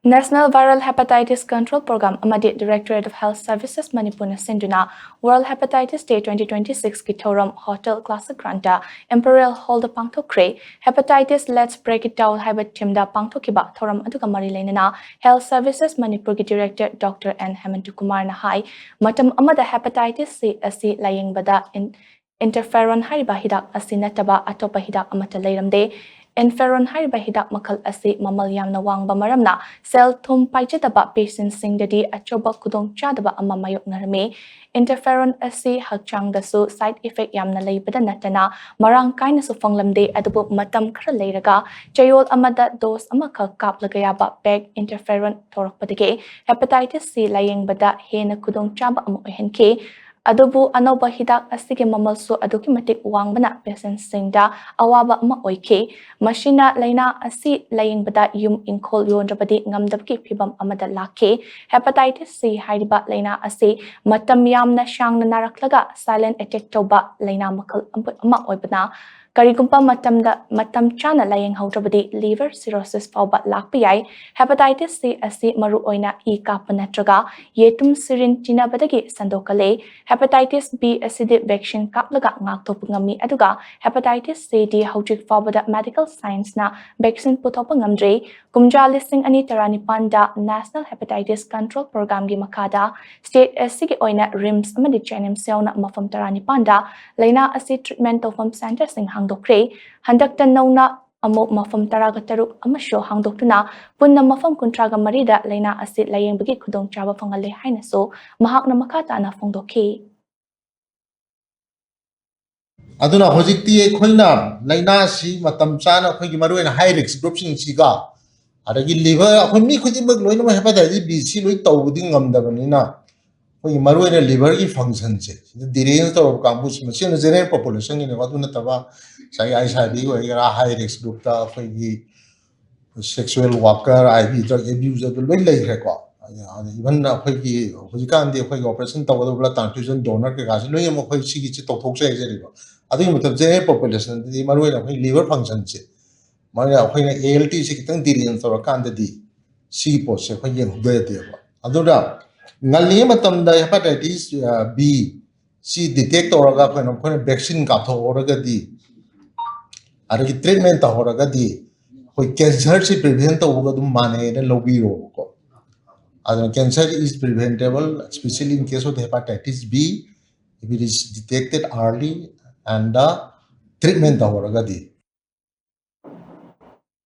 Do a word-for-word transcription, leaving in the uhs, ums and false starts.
National Viral Hepatitis Control Program ꯑꯃꯗꯤ Directorate of Health Services ꯃꯅꯤꯄꯨꯔꯅ ꯁꯤꯟꯗꯨꯅ World Hepatitis Day twenty twenty-six ꯀꯤ ꯊꯧꯔꯝ Hotel Classic Grandꯇ Imperial Hallꯗ ꯄꯥꯡꯊꯣꯛꯈ꯭ꯔꯦ꯫ Hepatitis Let's Break It Down ꯍꯥꯏꯕ themeꯗ ꯄꯥꯡꯊꯣꯛꯈꯤꯕ ꯊꯧꯔꯝ ꯑꯗꯨꯒ ꯃꯔꯤ ꯂꯩꯅꯅ Health Services ꯃꯅꯤꯄꯨꯔꯒꯤ Director Doctor N ꯍꯦꯃꯟꯇ ꯀꯨꯃꯥꯔꯅ ꯍꯥꯏ, ꯃꯇꯝ ꯑꯃꯗ hepatitis C ꯑꯁꯤ ꯂꯥꯌꯦꯡꯕꯗ in-, interferon ꯍꯥꯏꯔꯤꯕ ꯍꯤꯗꯥꯛ ꯑꯁꯤ ꯅꯠꯇꯕ ꯑꯇꯣꯞꯄ ꯍꯤꯗꯥꯛ ꯑꯃꯠꯇ ꯂꯩꯔꯝꯗꯦ꯫ Interferon ꯍꯥꯏꯔꯤꯕ ꯍꯤꯗꯥꯛ ꯃꯈꯜ ꯑꯁꯤ ꯃꯃꯜ ꯌꯥꯝꯅ ꯋꯥꯡꯕ ꯃꯔꯝꯅ ꯁꯦꯜ ꯊꯨꯝ ꯄꯥꯏꯖꯗꯕ patientꯁꯤꯡꯗꯗꯤ ꯑꯆꯧꯕ ꯈꯨꯗꯣꯡꯆꯥꯗꯕ ꯑꯃ ꯃꯥꯌꯣꯛꯅꯔꯝꯃꯤ꯫ Interferon ꯑꯁꯤ ꯍꯛꯆꯥꯡꯗꯁꯨ side effect ꯌꯥꯝꯅ ꯂꯩꯕꯗ ꯅꯠꯇꯅ ꯃꯔꯥꯡ ꯀꯥꯏꯅꯁꯨ ꯐꯪꯂꯝꯗꯦ, ꯑꯗꯨꯕꯨ ꯃꯇꯝ ꯈꯔ ꯂꯩꯔꯒ ꯆꯌꯣꯜ ꯑꯃꯗ dose ꯑꯃꯈꯛ ꯀꯥꯞꯂꯒ ꯌꯥꯕ pack interferon ꯊꯣꯔꯛꯄꯗꯒꯤ hepatitis C ꯂꯥꯌꯦꯡꯕꯗ ꯍꯦꯟꯅ ꯈꯨꯗꯣꯡꯆꯥꯕ ꯑꯃ ꯑꯣꯏꯍꯟꯈꯤ꯫ ꯑꯗꯨꯕꯨ ꯑꯅꯧꯕ ꯍꯤꯗꯥꯛ ꯑꯁꯤꯒꯤ ꯃꯃꯜꯁꯨ ꯑꯗꯨꯛꯀꯤ ꯃꯇꯤꯛ ꯋꯥꯡꯕꯅ patientꯁꯤꯡꯗ ꯑꯋꯥꯕ ꯑꯃ ꯑꯣꯏꯈꯤ꯫ ꯃꯁꯤꯅ ꯂꯥꯏꯅꯥ ꯑꯁꯤ ꯂꯥꯌꯦꯡꯕꯗ ꯌꯨꯝ ꯏꯪꯈꯣꯜ ꯌꯣꯟꯗ꯭ꯔꯕꯗꯤ ꯉꯝꯗꯕꯒꯤ ꯐꯤꯚꯝ ꯑꯃꯗ ꯂꯥꯛꯈꯤ꯫ Hepatitis C ꯍꯥꯏꯔꯤꯕ ꯂꯥꯏꯅꯥ ꯑꯁꯤ ꯃꯇꯝ ꯌꯥꯝꯅ ꯁꯥꯡꯅ ꯅꯥꯔꯛꯂꯒ silent attack ꯇꯧꯕ ꯂꯥꯏꯅꯥ ꯃꯈꯜ ꯑꯃ ꯑꯣꯏꯕꯅ, ꯀꯔꯤꯒꯨꯝꯕ ꯃꯇꯝꯗ ꯃꯇꯝ ꯆꯥꯅ ꯂꯥꯌꯦꯡꯍꯧꯗ꯭ꯔꯕꯗꯤ liver cirrhosis ꯐꯥꯎꯕ ꯂꯥꯛꯄ ꯌꯥꯏ꯫ Hepatitis C ꯑꯁꯤ ꯃꯔꯨꯑꯣꯏꯅ ꯏ ꯀꯥꯞꯄ ꯅꯠꯇ꯭ꯔꯒ ꯌꯦꯇꯨꯝ syringe ꯆꯤꯅꯕꯗꯒꯤ ꯁꯟꯗꯣꯛꯍꯜꯂꯦ꯫ Hepatitis B ꯑꯁꯤꯗꯤ vaccine ꯀꯥꯞꯂꯒ ꯉꯥꯛꯊꯣꯛꯄ ꯉꯝꯃꯤ, ꯑꯗꯨꯒ hepatitis C ꯗꯤ ꯍꯧꯖꯤꯛ ꯐꯥꯎꯕꯗ medical scienceꯅ vaccine ꯄꯨꯊꯣꯛꯄ ꯉꯝꯗ꯭ꯔꯤ꯫ ꯀꯨꯝꯖꯥ ꯂꯤꯁꯤꯡ ꯑꯅꯤ ꯇꯔꯥꯅꯤꯄꯥꯟꯗ National Hepatitis Control Programꯒꯤ ꯃꯈꯥꯗ state ꯑꯁꯤꯒꯤ ꯑꯣꯏꯅ RIMS ꯑꯃꯗꯤ JNIMS ꯌꯥꯎꯅ ꯃꯐꯝ ꯇꯔꯥꯅꯤꯄꯥꯟꯗ ꯂꯥꯏꯅꯥ ꯑꯁꯤ treatment ꯇꯧꯐꯝ centreꯁꯤꯡ ꯍꯥꯡꯗꯣꯛꯈ꯭ꯔꯦ꯫ ꯍꯟꯗꯛꯇ ꯅꯧꯅ ꯑꯃꯨꯛ ꯃꯐꯝ ꯇꯔꯥꯒ ꯇꯔꯨꯛ ꯑꯃꯁꯨ ꯍꯥꯡꯗꯣꯛꯇꯨꯅ ꯄꯨꯟꯅ ꯃꯐꯝ ꯀꯨꯟꯊ꯭ꯔꯥꯒ ꯃꯔꯤꯗ ꯂꯥꯏꯅꯥ ꯑꯁꯤ ꯂꯥꯌꯦꯡꯕꯒꯤ ꯈꯨꯗꯣꯡꯆꯥꯕ ꯐꯪꯍꯜꯂꯦ ꯍꯥꯏꯅꯁꯨ ꯃꯍꯥꯛꯅ ꯃꯈꯥ ꯇꯥꯅ ꯐꯣꯡꯗꯣꯛꯈꯤ꯫ ꯑꯗꯨꯅ ꯍꯧꯖꯤꯛꯇꯤ ꯑꯩꯈꯣꯏꯅ ꯂꯥꯏꯅꯥꯁꯤ ꯃꯇꯝ ꯆꯥꯅ ꯑꯩꯈꯣꯏꯒꯤ ꯃꯔꯨꯑꯣꯏꯅ high risk groupꯁꯤꯡꯁꯤꯒ, ꯑꯗꯒꯤ liver, ꯑꯩꯈꯣꯏ ꯃꯤ ꯈꯨꯗꯤꯡꯃꯛ ꯂꯣꯏꯅꯃꯛ hepatitis B C ꯂꯣꯏ ꯇꯧꯕꯗꯤ ꯉꯝꯗꯕꯅꯤꯅ, ꯑꯩꯈꯣꯏꯒꯤ ꯃꯔꯨꯑꯣꯏꯅ liverꯒꯤ functionꯁꯦ ꯁꯤꯗ derange ꯇꯧꯔꯕ ꯀꯥꯡꯕꯨꯁꯤ, ꯃꯁꯤꯅ general populationꯒꯤꯅꯦꯕ꯫ ꯑꯗꯨ ꯅꯠꯇꯕ ꯉꯁꯥꯏꯒꯤ HIV ꯑꯣꯏꯒꯦꯔꯥ, high risk groupꯇ ꯑꯩꯈꯣꯏꯒꯤ sexual worker, I V drug abuser ꯑꯗꯨ ꯂꯣꯏ ꯂꯩꯈ꯭ꯔꯦꯀꯣ꯫ ꯑꯗ even ꯑꯩꯈꯣꯏꯒꯤ ꯍꯧꯖꯤꯛꯀꯥꯟꯗꯤ ꯑꯩꯈꯣꯏꯒꯤ operation ꯇꯧꯒꯗꯕ blood transfusion donor ꯀꯩꯀꯥꯁꯦ ꯂꯣꯏꯅꯃꯛ ꯑꯩꯈꯣꯏ ꯁꯤꯒꯤꯁꯦ ꯇꯧꯊꯣꯛꯆꯩ ꯍꯥꯏꯖꯔꯤꯕ꯫ ꯑꯗꯨꯒꯤ ꯃꯇꯝ general populationꯗꯗꯤ ꯃꯔꯨꯑꯣꯏꯅ ꯑꯩꯈꯣꯏ liver functionꯁꯦ, ꯃꯔꯨꯑꯣꯏꯅ ꯑꯩꯈꯣꯏꯅ ALTꯁꯦ ꯈꯤꯇꯪ derange ꯇꯧꯔꯀꯥꯟꯗꯗꯤ ꯁꯤꯒꯤ ꯄꯣꯠꯁꯦ ꯑꯩꯈꯣꯏ ꯌꯦꯡꯍꯧꯗ ꯌꯥꯗꯦꯕ꯫ ꯑꯗꯨꯅ ꯉꯜꯂꯤꯉꯩ ꯃꯇꯝꯗ hepatitis B ꯁꯤ detect ꯇꯧꯔꯒ ꯑꯩꯈꯣꯏꯅ ꯑꯩꯈꯣꯏꯅ vaccine ꯀꯥꯞꯊꯣꯛꯍꯧꯔꯒꯗꯤ, ꯑꯗꯒꯤ treatment ꯇꯧꯍꯧꯔꯒꯗꯤ ꯑꯩꯈꯣꯏ cancer ꯁꯤ prevent ꯇꯧꯕꯒ ꯑꯗꯨꯝ ꯃꯥꯟꯅꯩꯅ ꯂꯧꯕꯤꯔꯣꯕꯀꯣ꯫ ꯑꯗꯨꯅ cancer is preventable, especially in case of hepatitis B, if it is detected early and treatment ꯇꯧꯍꯧꯔꯒꯗꯤ꯫